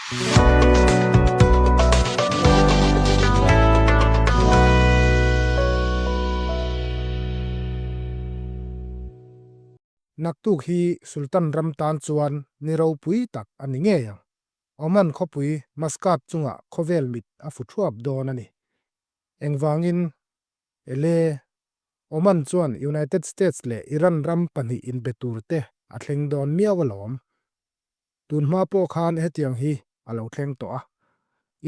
Naktuk hi Sultan ram tan chuan ni ropui tak a ni ngei ang. Oman khawpui Muscat chungah khawvel mit a fu thuap dawn a ni. Engvangin? Ele, Oman chuan United States leh Iran ram pahnih inbe tur te a thleng dawn miau alawm. Tun hma pawh khan hetiang hi a lo thleng tawh a.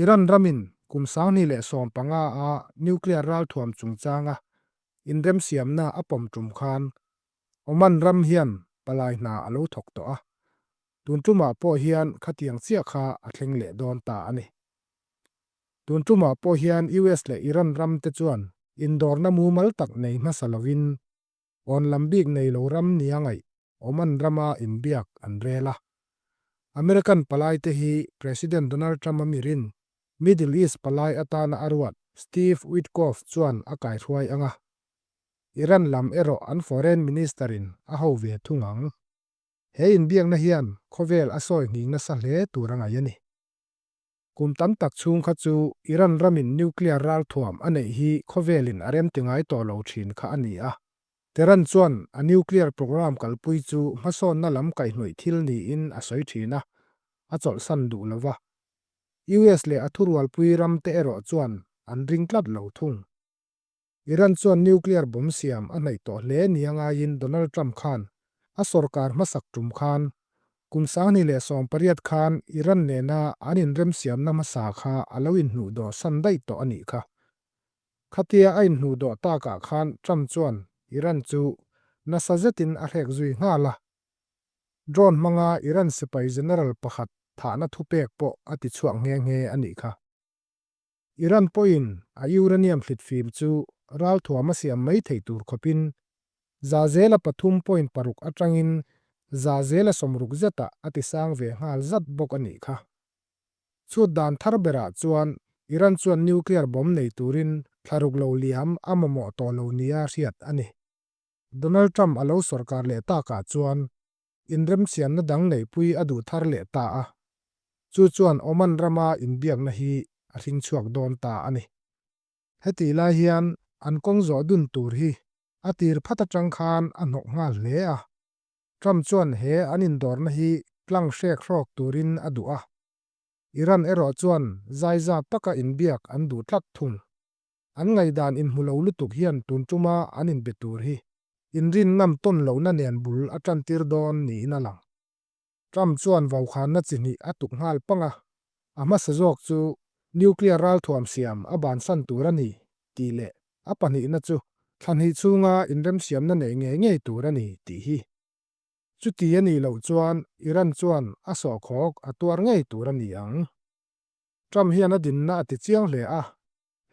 Iran ramin kum 2015 a nuclear ralthuam chungchanga inremsiamna a pawm tum khan Oman ram hian palai hna a lo thawk tawh a. Tun tumah pawh hian khatiang chiah kha a thleng leh dawn ta a ni. Tun tumah pawh hian US leh Iran ram te chuan indawrna mumal tak nei hmasa lovin awn lam bik nei lo ram nia ngaih Oman rama inbiak an rel a. American palai te hi President Donald Trump-a mirin Middle East palai atana a ruat Steve Witkoff chuan a kaihruai ang a. Iran lam erawh an Foreign Minister-in a ho ve thung ang. He inbiakna hian khawvel a sawi nghing nasa hle tur a ngaih a ni. Kum tam tak chhung kha chu Iran ramin nuclear ralthuam a neih hi khawvelin a remti ngai tawh lo thin kha a ni a. Tehran chuan a nuclear programme kalpui chu hmasawnna lam kaihhnawih thil niin a sawi thin a, a chawlhsan duh lo va. US leh a thurualpui ramte erawh chuan an ring tlat lo thung. Iran chuan nuclear bomb siam a hnaih tawh hle nia ngaiin Donald Trump khan a sorkar hmasak tum khan kum 2018 khan Iran nena an inremsiamna hmasa kha a lo inhnuhdawh san daih tawh a nih kha. Khatia a inhnuhdawh takah khan Trump chuan Iran chu nasa zetin a hrek zui nghal a. Drone hmanga Iran sipai general pakhat thahna thupek pawh a tichhuak nghe nghe a nih kha. Iran pawhin a uranium hlitfim chu ralthuam a siam mai theih tur khawpin 3.6% atangin 60% zetah a tisang ve nghal zat bawk a nih kha. Chhut dan thar berah chuan Iran chuan nuclear bomb nei turin thlaruk lo liam a mamawh tawh lo nia hriat a ni. Donald Trump a lo sorkar leh takah chuan inremsiamna dang neihpui a duh thar leh ta a, chu chuan Oman rama inbiakna hi a hring chhuak dawn ta a ni. Hetih lai hian an kawng zawh dun tur hi a tir phat atang khan a hnawk nghal hle a, Trump chuan he an indawrna hi tlang hrek hrawk turin a duh a, Iran erawh chuan zaiza taka inbiak an duh tlat thung. An ngaihdan inhmu lo lutuk hian tun tuma an inbe tur hi inrin ngam tawn lohna nen bul a tantir dawn niin a lang. Trump chuan vaukhanna chi hnih a tuk nghal pang a, a hmasa zawk chu nuclear ralthuam siam a bansan tur a ni tih leh a pahnihna chu thla hnih chhunga inremsiamna neih ngei ngei tur a ni tih hi. Chuti a nih loh chuan Iran chuan a sawhkhawk a tuar ngei tur a ni ang. Trump hian a dinna a ti chiang hle a,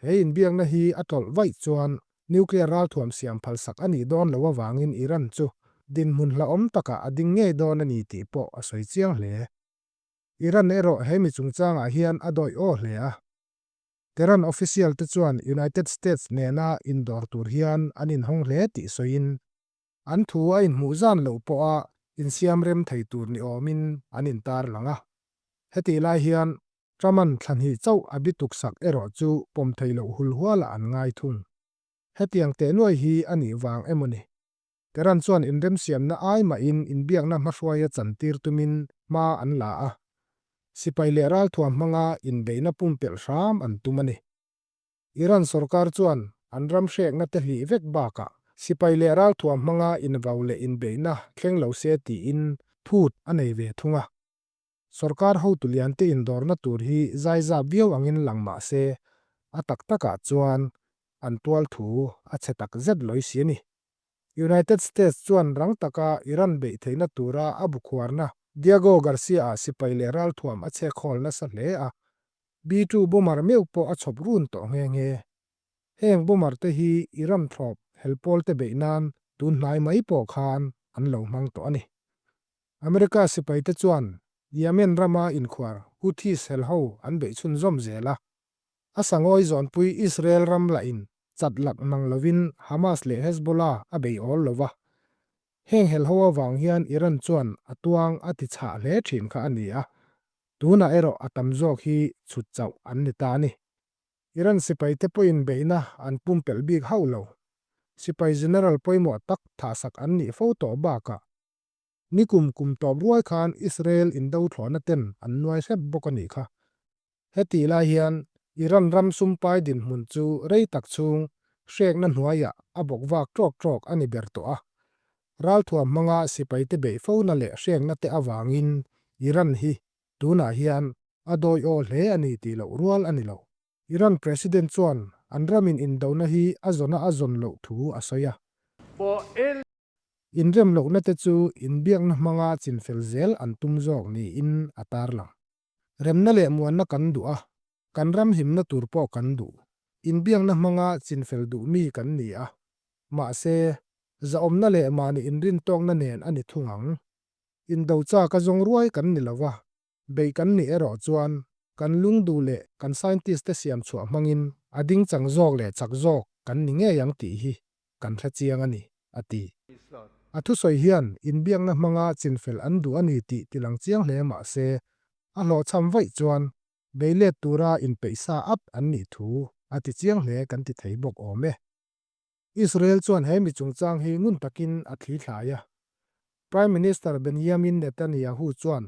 he inbiakna hi a tawlh vaih chuan nuclear ralthuam siam phalsak a nih dawn loh avangin Iran chu dinhmun hlauhawm takah a ding ngei dawn a ni tih pawh a sawi chiang hle. Iran erawh he mi chungchangah hian a dawih aw hle a. Tehran official te chuan United States nena indawr tur hian an inhawng hle tih sawiin an thu a inhmuh zan loh pawha insiam rem thei tur ni awmin an intar lang a. Hetih lai hian Truman thla hnih chauh a bituk sak erawh chu pawm thei loh hul hualah an ngai thung. Hetiang teh nuai hi a nih vang emaw ni? Tehran chuan inremsiamna ai mahin inbiakna hmahruaia chantir tumin hma an la a, sipai leh ralthuam hmanga inbeihna pumpelh hram an tum a ni. Iran sorkar chuan an ram hrekna te hlih vek bakah sipai leh ralthuam hmanga invau leh inbeihna thleng lo se tiin phut a nei ve thung a. Sorkar hotu liante indawrna tur hi zaizap viau angin lang mah se a tak takah chuan an tual thu a chhe tak zet lawi si a ni. United States chuan rang taka Iran beih theihna tura a bukhuarna Diego Garcia-ah sipai leh ralthuam a chhekhawl nasa hle a, B-2 bomber meuh pawh a chhawp run tawh nghe nghe. Heng bomber te hi Iran thlawp helpawl te beih nan tun hnai mai pawh khan an lo hmang tawh a ni. America sipai te chuan Yemen rama inkhuar Houthis helho an beih chhunzawm zel a. A sangawi zawnpui Israel ram lahin chat lak nang lovin Hamas leh Hezbollah a bei awl lo va. Heng helho avang hian Iran chuan a tuang a ti chhah hle thin kha a ni a. Tunah erawh a tam zawk hi chhut chauh an ni ta a ni. Iran sipaite pawhin beihna an pumpelh bik hauh lo. Sipai general pawimawh tak thahsak an nih fo tawh bakah nikum kum tawp ruai khan Israel indo thlawhna ten an nuai hrep bawk a nih kha. Hetih lai hian Iran ram sumpai dinhmun chu rei tak chhung hrekna hnuaiah a bawk vak tawk tawk a ni ber tawh a. Ralthuam hmanga sipaite beih fona leh hrekna te avangin Iran hi tunah hian a dawi aw hle a ni tih loh rual a ni lo. Iran President chuan an ramin indona hi a zawna a zawn loh thu a sawi a. Inrem lohna te chu inbiakna hmanga chinfel zel an tum zawk niin a tarlang. Remna leh muanna kan duh a, kan ram himna tur pawh kan duh. Inbiakna hmanga chinfel duh mi kan ni a, mahse, zahawmna leh mahni inrintawkna nen a ni thung ang. Indo chak a zawng ruai kan ni lo va, beih kan nih erawh chuan kan lungduh leh kan scientist te siam chhuah hmangin a dingchang zawk leh chak zawk kan ni ngei ang tih hi kan hre chiang a ni, a ti. A thusawi hian inbiakna hmanga chinfel an duh a ni tih tilang chiang hle mah se, a hlawhchham vaih chuan beilet tura inpeihsa at an nih thu a ti chiang hle kan ti thei bawk awm e. Israel chuan he mi chungchang hi ngun takin a thli thlai a. Prime Minister Benjamin Netanyahu chuan,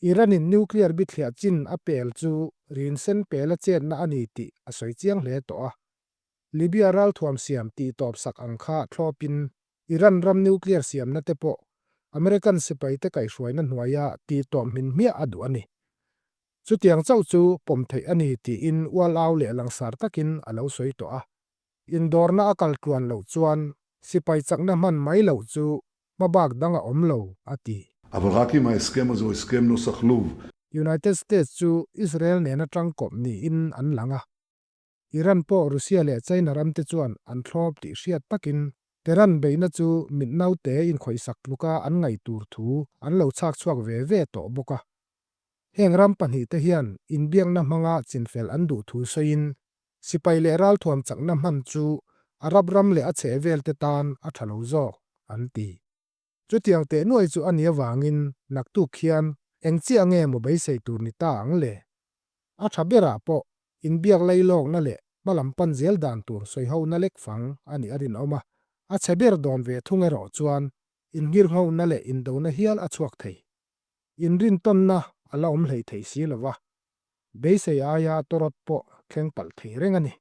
Iran-in nuclear bithliah chin a pel chu rinsen pela chetna a ni tih a sawi chiang hle tawh a. Libya ralthuam siam tih tawp sak ang kha thlawpin Iran ram nuclear siamna te pawh American sipaite kaihhruaina hnuaia tih tawp hmin hmiah a duh a ni. Chutiang chauh chu pawm theih a ni tiin ual au leh langsar takin a lo sawi tawh a. Indawrna a kal tluan loh chuan sipai chakna hman mai loh chu hmabak dang a awm lo, a ti. Aval rak im heskem a zu heskem nusach Luv. United States chu Israel nena tangkawp niin an lang a. Iran pawh Russia leh China ramte chuan an thlawp tih hriat takin Tehran beihna chu mit naute inkhawihsak tluka an ngaih tur thu an lo chhak chhuak ve ve tawh bawk a. Heng ram pahnihte hian inbiakna hmanga chinfel an duh thu sawiin sipai leh ralthuam chakna hman chu Arab ram leh a chhehvelte tan a tha lo zawk, an ti. Chutiang teh nuai chu a nih avangin naktuk khian eng chiah nge maw beisei tur ni ta ang le? A tha berah pawh inbiak lailawkna leh hmalam pan zel dan tur sawihona lek fang a nih a rinawm a, a chhe ber dawn ve thung erawh chuan inngirnghona leh indona hial a chhuak thei. Inrintawnna a la awm hlei thei si lo va, beisei aia tawrawt pawh thleng palh thei reng a ni.